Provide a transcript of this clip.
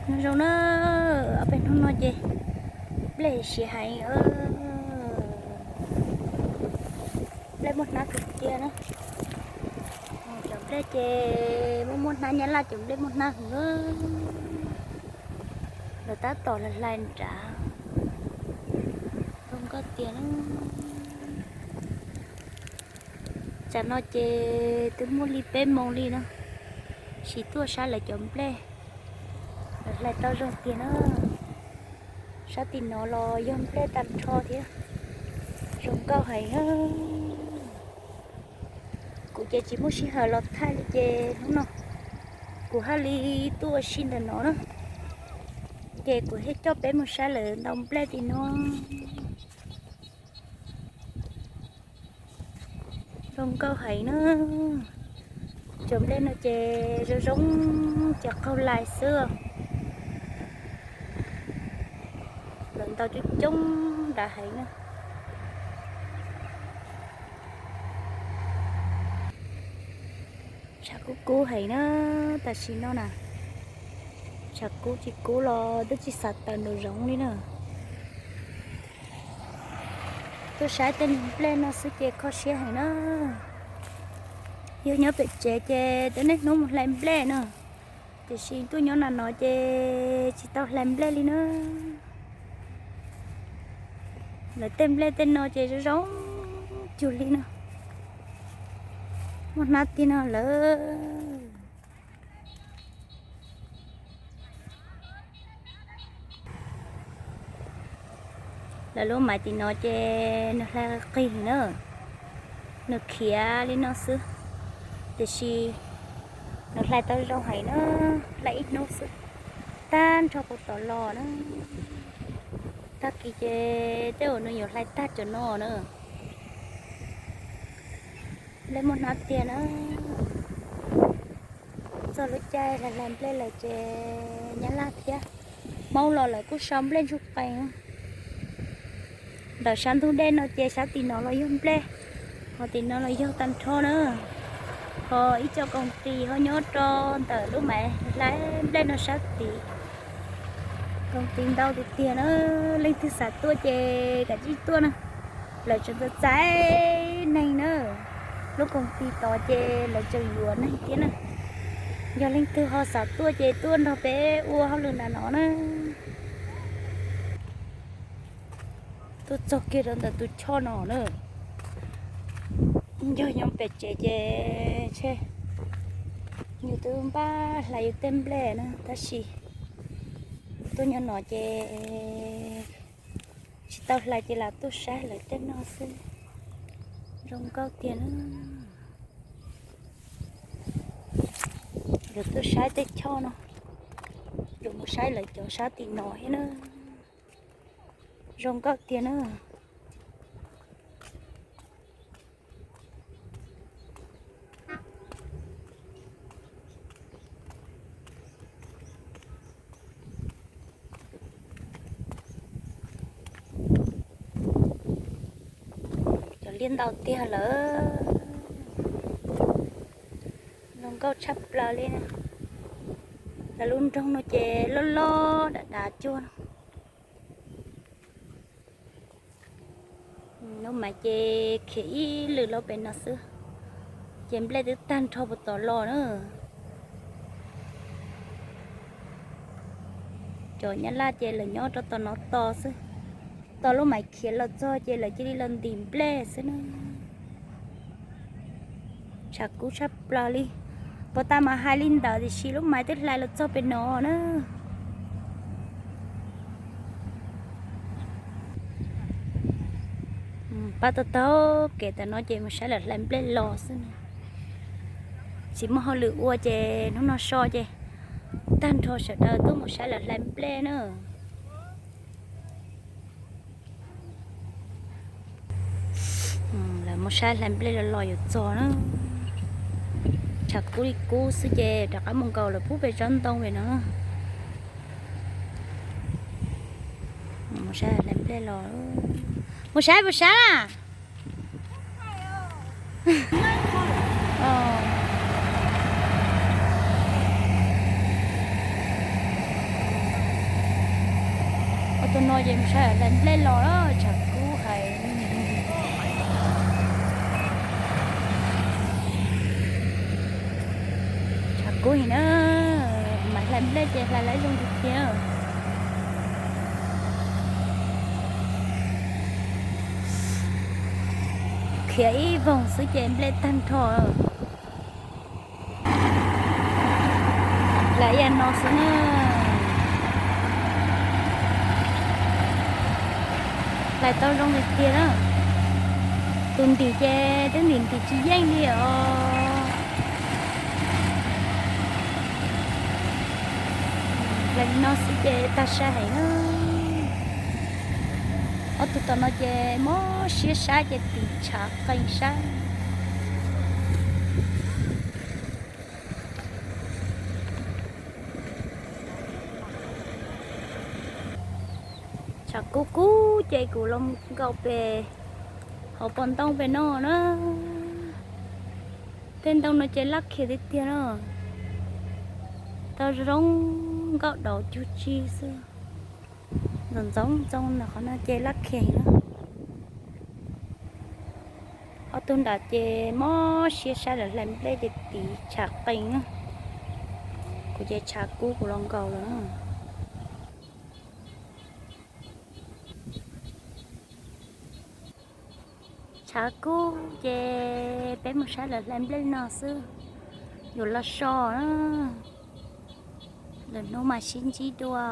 Nyob zoo na, ob peb hnub no ces nplej siav heev, nplej muaj hnab kawg tiag na. Cov nplej ces muaj muaj hnab, Nyab Laj cov nplej muaj hnab heev na. Lawv tab tom hlais nrad, zoo nkauj tiag na. Tsam no ces twb muaj li peb moos li na, tsis tuaj saib lawv cov nplej, lawv hlais tau zoo tiag na. Sab tim no los yog nplej tag nrho thiab, zoo nkauj heev. Kuv ces tsis muaj sij hawm los thaij li ces hnub no kuv haj li tuaj ua si ntawm no na, ces kuv thiaj coj peb mus saib lawv ntaus nplej tim no. Zoo nkauj heev na. Cov nplej no ces zoo zoo, ces qaug lais xwb. Lawv ntaus coob coob nrad heev na. Tshav kub kub heev na, tam sim no na. Tshav kub tsis kub los twb tsis xav tawm nraum zoov li na. Tuaj saib tej nplej no xwb ces kho siab heev na. Yog nyob pem tsev ces twb niaj hnub mus hlais nplej no, tiam sis tuaj nyob na no ces tsis tau hlais nplej li na. Lawv tej nplej tej no ces zoo zoo cuag li no, muaj hnab tiag no lawm. Lawv lub maiv tim no ces nws hlais qis na, nws khiav li no xwb, tiam sis nws hlais tau zoo heev na, hlais ib hnub xwb tag nrho puas tom los na. Tag kis ces tej uas nws yuav hlais tag cov no na. Nplej muaj hnab tiag na. Txog lub caij hlais nplej lawm ces Nyab Laj thiab Hmoob los lawv kuj sau nplej ntsuj qees. Ntawm sab ntug dej no ces sab tim no los yog nplej, ho tim no los yog tag nrho na. Ho ib co koom tis ho nyob rau ntawm lub maiv hlais nplej no sab tim. Koom tis ntau tiag tiag na, leej twg xav tuaj ces kav tsij tuaj na. Lawv tseem txais txais neeg na, lub koom tis tod ces lawv tseem yuav neeg thiab na. Yog leej twg ho xav tuaj ces tuaj nrog peb ua hauj lwm nram no na. Tuaj txog kiag rau ntawm tus choj no na. Yog nyob pem tsev ces ntshe yus twb npaj hlais yus tej nplej na, tab sis tuaj nyob no ces tsis tau hlais ces lam tuaj saib lawv tej no xwb. Zoo nkauj tiag na. Yuav tuaj saib tej choj no, yuav mus saib lawv cov sab tim no thiab na. Zoo nkauj tiag na. Cov liab ntau tiag lawm. Zoo nkauj tshaj plaws li. Lawv lub nroog no ces loj loj dav dav cuag. Lub maiv ces khiav ib lwm lawm pem no xwb, ces nplej twb tag nrho puas tom los na. Cov Nyab Laj ces lawv nyob rau tom no tos xwb, tos lub maiv khiav los txog ces lawv cia li los ntim nplej xwb na. Tshav kub tshaj plaws li. Puas tas mas hais li ntawd tiam sis lub maiv twb hlais los txog pem no na. Pab tau taug kev tam no ces mus saib lawv hlais nplej los xwb na. Tsis muaj hauj lwm ua ces hnub no so ces tag nrho sawv daws tuaj mus saib lawv hlais nplej na. Lawv mus saib hlais nplej los los yuav txog na. Tshav kub li kub xwb ces rov qab mus nkaum lawv pub pem tsob ntoo pem no. Mus saib hlais nplej los, mus saib puas saib na. Mus saib puas saib na. Tus no ces mus saib hlais nplej los, tshav kub heev. Tshav kub heev na, mas hlais nplej ces hlais lawm zoo tiag tiag. Khiav ib voog xwb ces nplej tag nrho. Hlais ib yam no xwb na. Hlais tau zoo tiag tiag na. Tus ntim ces twb ntim ntim tsis yeej li os. Hlais li no xwb ces tag sai heev na. Ob tug tom no ces mob siab sab ces tim tshav qees sab. Tshav kub kub ces kuv los nkaum pem hauv pos ntoo pem no na. Tej ntoo no ces laj khiav tiag tiag na. Tau zoo nkauj daus cug tsi xwb. Ntxoov ntxoov ntxoo ntawm qhov no ces laj khiav na. Ob tug nram ces mob siab sab lawm, hlais nplej ces tim tshav qees na. Kuv ces tshav kub kuv los nkaus lawm na. Tshav kub ces peb mus saib lawv hlais nplej no xwb. Yuav los so na. Lwm hnub mas sib ntsib dua.